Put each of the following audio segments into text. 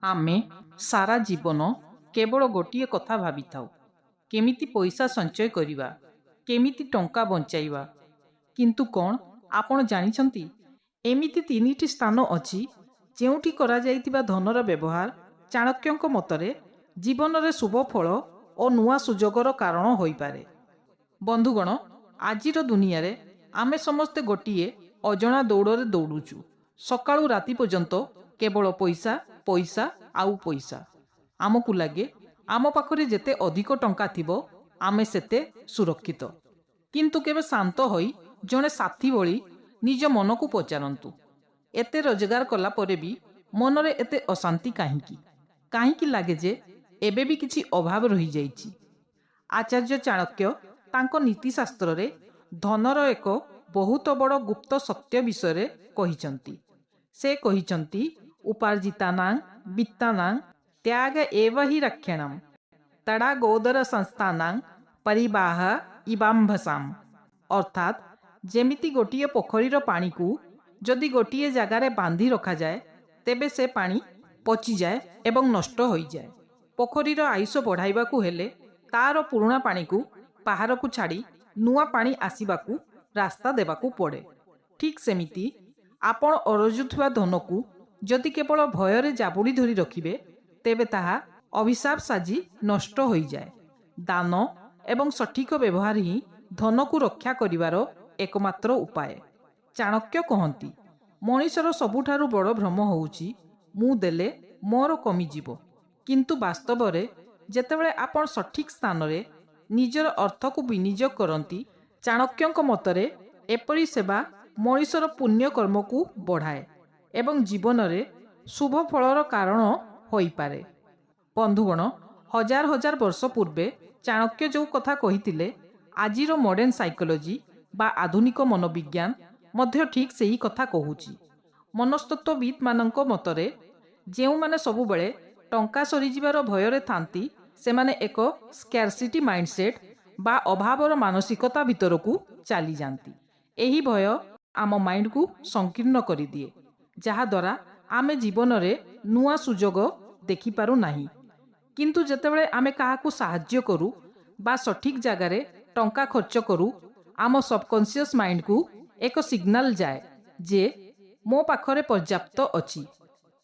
ଆମେ ସାରା ଜୀବନ କେବଳ ଗୋଟିଏ କଥା ଭାବିଥାଉ, କେମିତି ପଇସା ସଞ୍ଚୟ କରିବା, କେମିତି ଟଙ୍କା ବଞ୍ଚାଇବା। କିନ୍ତୁ କ'ଣ ଆପଣ ଜାଣିଛନ୍ତି, ଏମିତି ତିନିଟି ସ୍ଥାନ ଅଛି ଯେଉଁଠି କରାଯାଇଥିବା ଧନର ବ୍ୟବହାର ଚାଣକ୍ୟଙ୍କ ମତରେ ଜୀବନରେ ଶୁଭ ଫଳ ଓ ନୂଆ ସୁଯୋଗର କାରଣ ହୋଇପାରେ। ବନ୍ଧୁଗଣ, ଆଜିର ଦୁନିଆରେ ଆମେ ସମସ୍ତେ ଗୋଟିଏ ଅଜଣା ଦୌଡ଼ରେ ଦୌଡ଼ୁଛୁ। ସକାଳୁ ରାତି ପର୍ଯ୍ୟନ୍ତ କେବଳ ପଇସା, ପଇସା ଆଉ ପଇସା। ଆମକୁ ଲାଗେ ଆମ ପାଖରେ ଯେତେ ଅଧିକ ଟଙ୍କା ଥିବ, ଆମେ ସେତେ ସୁରକ୍ଷିତ। କିନ୍ତୁ କେବେ ଶାନ୍ତ ହୋଇ ଜଣେ ସାଥୀ ଭଳି ନିଜ ମନକୁ ପଚାରନ୍ତୁ, ଏତେ ରୋଜଗାର କଲା ପରେ ବି ମନରେ ଏତେ ଅଶାନ୍ତି କାହିଁକି? କାହିଁକି ଲାଗେ ଯେ ଏବେ ବି କିଛି ଅଭାବ ରହିଯାଇଛି? ଆଚାର୍ଯ୍ୟ ଚାଣକ୍ୟ ତାଙ୍କ ନୀତିଶାସ୍ତ୍ରରେ ଧନର ଏକ ବହୁତ ବଡ଼ ଗୁପ୍ତ ସତ୍ୟ ବିଷୟରେ କହିଛନ୍ତି। ସେ କହିଛନ୍ତି, ଉପାର୍ଜିତାନାଂ ବିତ୍ତାନାଂ ତ୍ୟାଗ ଏବ ହି ରକ୍ଷଣମ୍ ତଡ଼ାଗୋଦର ସଂସ୍ଥାନାଂ ପରିବାହ ଇବାମ୍ଭସାମ୍। ଅର୍ଥାତ୍ ଯେମିତି ଗୋଟିଏ ପୋଖରୀର ପାଣିକୁ ଯଦି ଗୋଟିଏ ଜାଗାରେ ବାନ୍ଧି ରଖାଯାଏ, ତେବେ ସେ ପାଣି ପଚିଯାଏ ଏବଂ ନଷ୍ଟ ହୋଇଯାଏ। ପୋଖରୀର ଆୟୁଷ ବଢ଼ାଇବାକୁ ହେଲେ ତାର ପୁରୁଣା ପାଣିକୁ ବାହାରକୁ ଛାଡ଼ି ନୂଆ ପାଣି ଆସିବାକୁ ରାସ୍ତା ଦେବାକୁ ପଡ଼େ। ଠିକ୍ ସେମିତି ଆପଣ ଅରଜୁଥିବା ଧନକୁ ଯଦି କେବଳ ଭୟରେ ଜାବୁଡ଼ି ଧରି ରଖିବେ, ତେବେ ତାହା ଅଭିଶାପ ସାଜି ନଷ୍ଟ ହୋଇଯାଏ। ଦାନ ଏବଂ ସଠିକ ବ୍ୟବହାର ହିଁ ଧନକୁ ରକ୍ଷା କରିବାର ଏକମାତ୍ର ଉପାୟ। ଚାଣକ୍ୟ କହନ୍ତି, ମଣିଷର ସବୁଠାରୁ ବଡ଼ ଭ୍ରମ ହେଉଛି ମୁଁ ଦେଲେ ମୋର କମିଯିବ। କିନ୍ତୁ ବାସ୍ତବରେ ଯେତେବେଳେ ଆପଣ ସଠିକ ସ୍ଥାନରେ ନିଜର ଅର୍ଥକୁ ବିନିଯୋଗ କରନ୍ତି, ଚାଣକ୍ୟଙ୍କ ମତରେ ଏପରି ସେବା ମଣିଷର ପୁଣ୍ୟ କର୍ମକୁ ବଢ଼ାଏ ଏବଂ ଜୀବନରେ ଶୁଭ ଫଳର କାରଣ ହୋଇପାରେ। ବନ୍ଧୁଗଣ, ହଜାର ହଜାର ବର୍ଷ ପୂର୍ବେ ଚାଣକ୍ୟ ଯେଉଁ କଥା କହିଥିଲେ, ଆଜିର ମଡର୍ଣ୍ଣ ସାଇକୋଲୋଜି ବା ଆଧୁନିକ ମନୋବିଜ୍ଞାନ ମଧ୍ୟ ଠିକ୍ ସେହି କଥା କହୁଛି। ମନସ୍ତତ୍ତ୍ୱବିତ୍ମାନଙ୍କ ମତରେ ଯେଉଁମାନେ ସବୁବେଳେ ଟଙ୍କା ସରିଯିବାର ଭୟରେ ଥାନ୍ତି, ସେମାନେ ଏକ ସ୍କାରସିଟି ମାଇଣ୍ଡସେଟ୍ ବା ଅଭାବର ମାନସିକତା ଭିତରକୁ ଚାଲିଯାଆନ୍ତି। ଏହି ଭୟ ଆମ ମାଇଣ୍ଡକୁ ସଂକୀର୍ଣ୍ଣ କରିଦିଏ, ଯାହାଦ୍ୱାରା ଆମେ ଜୀବନରେ ନୂଆ ସୁଯୋଗ ଦେଖିପାରୁ ନାହିଁ। କିନ୍ତୁ ଯେତେବେଳେ ଆମେ କାହାକୁ ସାହାଯ୍ୟ କରୁ ବା ସଠିକ୍ ଜାଗାରେ ଟଙ୍କା ଖର୍ଚ୍ଚ କରୁ, ଆମ ସବକନସିୟସ୍ ମାଇଣ୍ଡକୁ ଏକ ସିଗ୍ନାଲ ଯାଏ ଯେ ମୋ ପାଖରେ ପର୍ଯ୍ୟାପ୍ତ ଅଛି।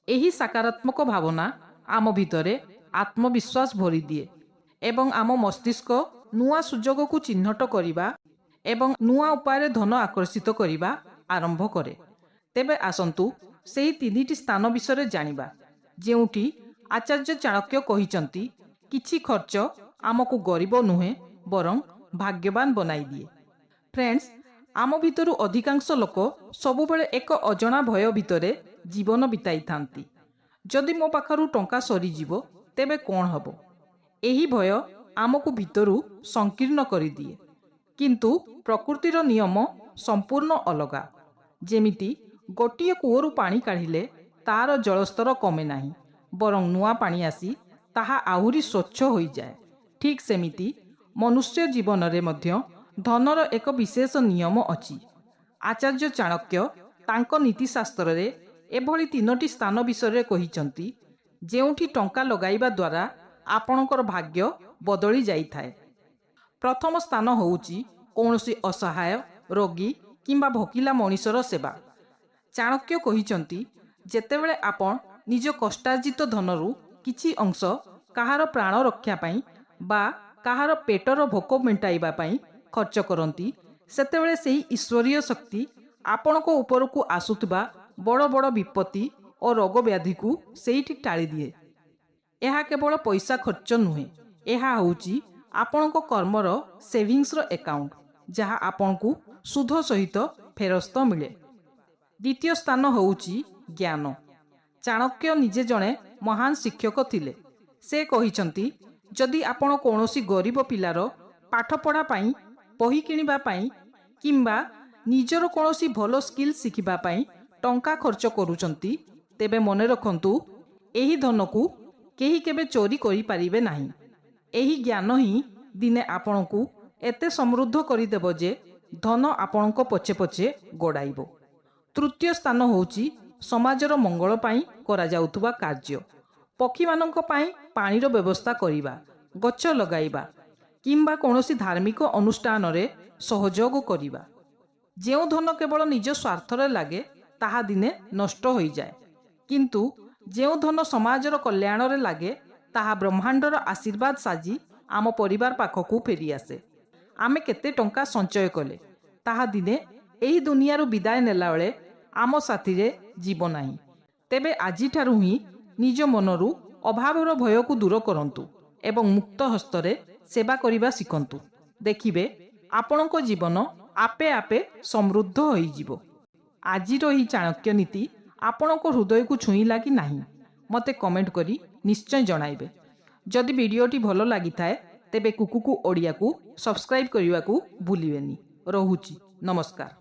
ଏହି ସକାରାତ୍ମକ ଭାବନା ଆମ ଭିତରେ ଆତ୍ମବିଶ୍ୱାସ ଭରିଦିଏ ଏବଂ ଆମ ମସ୍ତିଷ୍କ ନୂଆ ସୁଯୋଗକୁ ଚିହ୍ନଟ କରିବା ଏବଂ ନୂଆ ଉପାୟରେ ଧନ ଆକର୍ଷିତ କରିବା ଆରମ୍ଭ କରେ। ତେବେ ଆସନ୍ତୁ ସେହି ତିନିଟି ସ୍ଥାନ ବିଷୟରେ ଜାଣିବା, ଯେଉଁଠି ଆଚାର୍ଯ୍ୟ ଚାଣକ୍ୟ କହିଛନ୍ତି କିଛି ଖର୍ଚ୍ଚ ଆମକୁ ଗରିବ ନୁହେଁ, ବରଂ ଭାଗ୍ୟବାନ ବନାଇଦିଏ। ଫ୍ରେଣ୍ଡସ୍, ଆମ ଭିତରୁ ଅଧିକାଂଶ ଲୋକ ସବୁବେଳେ ଏକ ଅଜଣା ଭୟ ଭିତରେ ଜୀବନ ବିତାଇଥାନ୍ତି। ଯଦି ମୋ ପାଖରୁ ଟଙ୍କା ସରିଯିବ, ତେବେ କ'ଣ ହେବ? ଏହି ଭୟ ଆମକୁ ଭିତରୁ ସଂକୀର୍ଣ୍ଣ କରିଦିଏ। କିନ୍ତୁ ପ୍ରକୃତିର ନିୟମ ସମ୍ପୂର୍ଣ୍ଣ ଅଲଗା। ଯେମିତି ଗୋଟିଏ କୂଅରୁ ପାଣି କାଢ଼ିଲେ ତାର ଜଳସ୍ତର କମେ ନାହିଁ, ବରଂ ନୂଆ ପାଣି ଆସି ତାହା ଆହୁରି ସ୍ୱଚ୍ଛ ହୋଇଯାଏ, ଠିକ୍ ସେମିତି ମନୁଷ୍ୟ ଜୀବନରେ ମଧ୍ୟ ଧନର ଏକ ବିଶେଷ ନିୟମ ଅଛି। ଆଚାର୍ଯ୍ୟ ଚାଣକ୍ୟ ତାଙ୍କ ନୀତିଶାସ୍ତ୍ରରେ ଏଭଳି ତିନୋଟି ସ୍ଥାନ ବିଷୟରେ କହିଛନ୍ତି, ଯେଉଁଠି ଟଙ୍କା ଲଗାଇବା ଦ୍ୱାରା ଆପଣଙ୍କର ଭାଗ୍ୟ ବଦଳି ଯାଇଥାଏ। ପ୍ରଥମ ସ୍ଥାନ ହେଉଛି କୌଣସି ଅସହାୟ, ରୋଗୀ କିମ୍ବା ଭୋକିଲା ମଣିଷର ସେବା। ଚାଣକ୍ୟ କହିଛନ୍ତି, ଯେତେବେଳେ ଆପଣ ନିଜ କଷ୍ଟାର୍ଜିତ ଧନରୁ କିଛି ଅଂଶ କାହାର ପ୍ରାଣ ରକ୍ଷା ପାଇଁ ବା କାହାର ପେଟର ଭୋକ ମେଣ୍ଟାଇବା ପାଇଁ ଖର୍ଚ୍ଚ କରନ୍ତି, ସେତେବେଳେ ସେହି ଈଶ୍ୱରୀୟ ଶକ୍ତି ଆପଣଙ୍କ ଉପରକୁ ଆସୁଥିବା ବଡ଼ ବଡ଼ ବିପତ୍ତି ଓ ରୋଗ ବ୍ୟାଧିକୁ ସେଇଠି ଟାଳିଦିଏ। ଏହା କେବଳ ପଇସା ଖର୍ଚ୍ଚ ନୁହେଁ, ଏହା ହେଉଛି ଆପଣଙ୍କ କର୍ମର ସେଭିଙ୍ଗସର ଆକାଉଣ୍ଟ, ଯାହା ଆପଣଙ୍କୁ ସୁଧ ସହିତ ଫେରସ୍ତ ମିଳେ। ଦ୍ୱିତୀୟ ସ୍ଥାନ ହେଉଛି ଜ୍ଞାନ। ଚାଣକ୍ୟ ନିଜେ ଜଣେ ମହାନ ଶିକ୍ଷକ ଥିଲେ। ସେ କହିଛନ୍ତି, ଯଦି ଆପଣ କୌଣସି ଗରିବ ପିଲାର ପାଠପଢ଼ା ପାଇଁ ବହି କିଣିବା ପାଇଁ କିମ୍ବା ନିଜର କୌଣସି ଭଲ ସ୍କିଲ୍ ଶିଖିବା ପାଇଁ ଟଙ୍କା ଖର୍ଚ୍ଚ କରୁଛନ୍ତି, ତେବେ ମନେ ରଖନ୍ତୁ, ଏହି ଧନକୁ କେହି କେବେ ଚୋରି କରିପାରିବେ ନାହିଁ। ଏହି ଜ୍ଞାନ ହିଁ ଦିନେ ଆପଣଙ୍କୁ ଏତେ ସମୃଦ୍ଧ କରିଦେବ ଯେ ଧନ ଆପଣଙ୍କ ପଛେ ପଛେ ଗୋଡ଼ାଇବ। ତୃତୀୟ ସ୍ଥାନ ହେଉଛି ସମାଜର ମଙ୍ଗଳ ପାଇଁ କରାଯାଉଥିବା କାର୍ଯ୍ୟ। ପକ୍ଷୀମାନଙ୍କ ପାଇଁ ପାଣିର ବ୍ୟବସ୍ଥା କରିବା, ଗଛ ଲଗାଇବା କିମ୍ବା କୌଣସି ଧାର୍ମିକ ଅନୁଷ୍ଠାନରେ ସହଯୋଗ କରିବା। ଯେଉଁ ଧନ କେବଳ ନିଜ ସ୍ୱାର୍ଥରେ ଲାଗେ, ତାହା ଦିନେ ନଷ୍ଟ ହୋଇଯାଏ। କିନ୍ତୁ ଯେଉଁ ଧନ ସମାଜର କଲ୍ୟାଣରେ ଲାଗେ, ତାହା ବ୍ରହ୍ମାଣ୍ଡର ଆଶୀର୍ବାଦ ସାଜି ଆମ ପରିବାର ପାଖକୁ ଫେରିଆସେ। ଆମେ କେତେ ଟଙ୍କା ସଞ୍ଚୟ କଲେ, ତାହା ଦିନେ ଏହି ଦୁନିଆରୁ ବିଦାୟ ନେଲାବେଳେ ଆମ ସାଥିରେ ଯିବ ନାହିଁ। ତେବେ ଆଜିଠାରୁ ହିଁ ନିଜ ମନରୁ ଅଭାବର ଭୟକୁ ଦୂର କରନ୍ତୁ ଏବଂ ମୁକ୍ତ ହସ୍ତରେ ସେବା କରିବା ଶିଖନ୍ତୁ। ଦେଖିବେ, ଆପଣଙ୍କ ଜୀବନ ଆପେ ଆପେ ସମୃଦ୍ଧ ହୋଇଯିବ। ଆଜିର ଏହି ଚାଣକ୍ୟ ନୀତି ଆପଣଙ୍କ ହୃଦୟକୁ ଛୁଇଁଲା କି ନାହିଁ, ମୋତେ କମେଣ୍ଟ କରି ନିଶ୍ଚୟ ଜଣାଇବେ। ଯଦି ଭିଡ଼ିଓଟି ଭଲ ଲାଗିଥାଏ, ତେବେ କୁକୁକୁ ଓଡ଼ିଆକୁ ସବସ୍କ୍ରାଇବ୍ କରିବାକୁ ଭୁଲିବେନି। ରହୁଛି, ନମସ୍କାର।